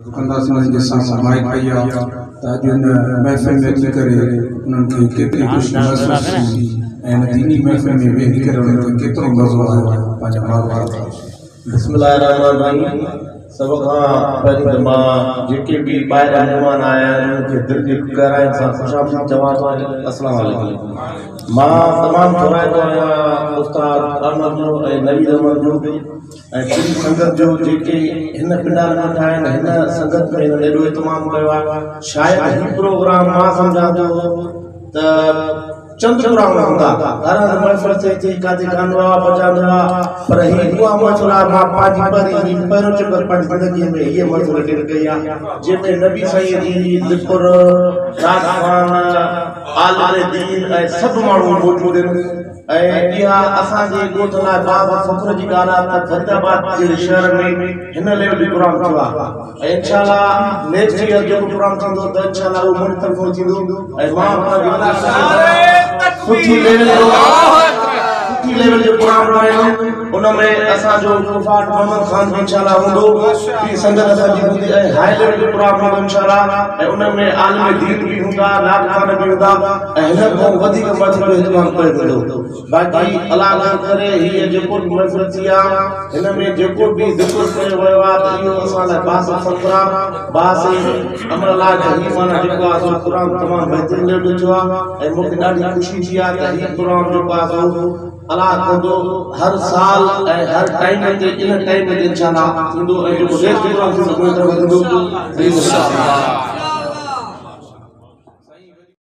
رڪنداسين انهن جي سامهون مائيڪ پئي آ ته اڄ هن محفل ۾ اچي ڪري انهن کي ڪيتري خوشي محسوس ٿي ۽ هن ديني محفل ۾ ويهي ڪري انهن کي ڪيترو مزو آيو پنهنجا معلومات. بسم الله الرحمٰن الرحيم سڀ کان پهرين ته مان جيڪي به ٻاهريان مهمان آيا آهن انهن کي دل جي گهراين سان خوش آمديد چوان ٿو السلام عليڪم مان تمام ٿورائتو آهيان استاد احمد جو ۽ نويد احمد جو ۽ پوري سنگت جو جيڪي هن پنڊال ۾ ويٺا آهن هن سنگت ۾ هنن ايڏو اهتمام ڪيو آهي شايد هي پروگرام مان سمجهان ٿو ته چند پروگرام هوندا هر هنڌ محفل ٿئي ٿي ڪاٿي گانو آ بجانو آ پر هي اها محفل آ مان پنهنجي پهرين هي پهريون چڪر پنهنجي زندگي ۾ هيء محفل اٽينڊ ڪئي آ جنهن ۾ نبي سائين جي ذڪر نعت خوان عالم دين ۽ سڀ ماڻهو موجود آهن ۽ اها اسان جي ڳوٺ لاء باعث فخر جي ڳالهه آهي ته فريد آباد جهڙي شهر ۾ هن ليول جو پروگرام ٿيو آهي ۽ انشاء الله نيڪسٽ ايئر جيڪو پروگرام ٿيندو ته انشاء الله اهو منهنجي طرفون ٿيندو ۽ مان پنهنجي سٺي ليول جو سٺي ليول جو پروگرام ڪرائيندم ان ۾ اسان جو پڦاٽ محمد خان به انشاء الله هوندو ٻي سنگت اسان جي هوندي ۽ هاء ليول جو پروگرام هوندو انشاء الله ۽ ان ۾ عالم دين به هوندا نعت خوان به هوندا ۽ هن کان وڌيڪ محفل جو اهتمام ڪيو ويندو. باقي الله خير ڪري هيء جيڪو به محفل ٿي آ هن ۾ جيڪو به ذڪر ڪيو ويو آ ته اهو اسان لاء باعث فخر آ باعث امر آ ته هي معنيٰ جيڪو آ سو پروگرام تمام بهترين ليول جو ٿيو آ ۽ مون کي ڏاڍي خوشي ٿي آ ته هي پروگرام جيڪو آ سو الله ڪندو هر سال ۽ هر ٽائيم تي ان ٽائيم تي انشاء الله ٿيندو ۽ جيڪو نيڪسٽ پروگرام ٿيندو منهنجي طرف ٿيندو.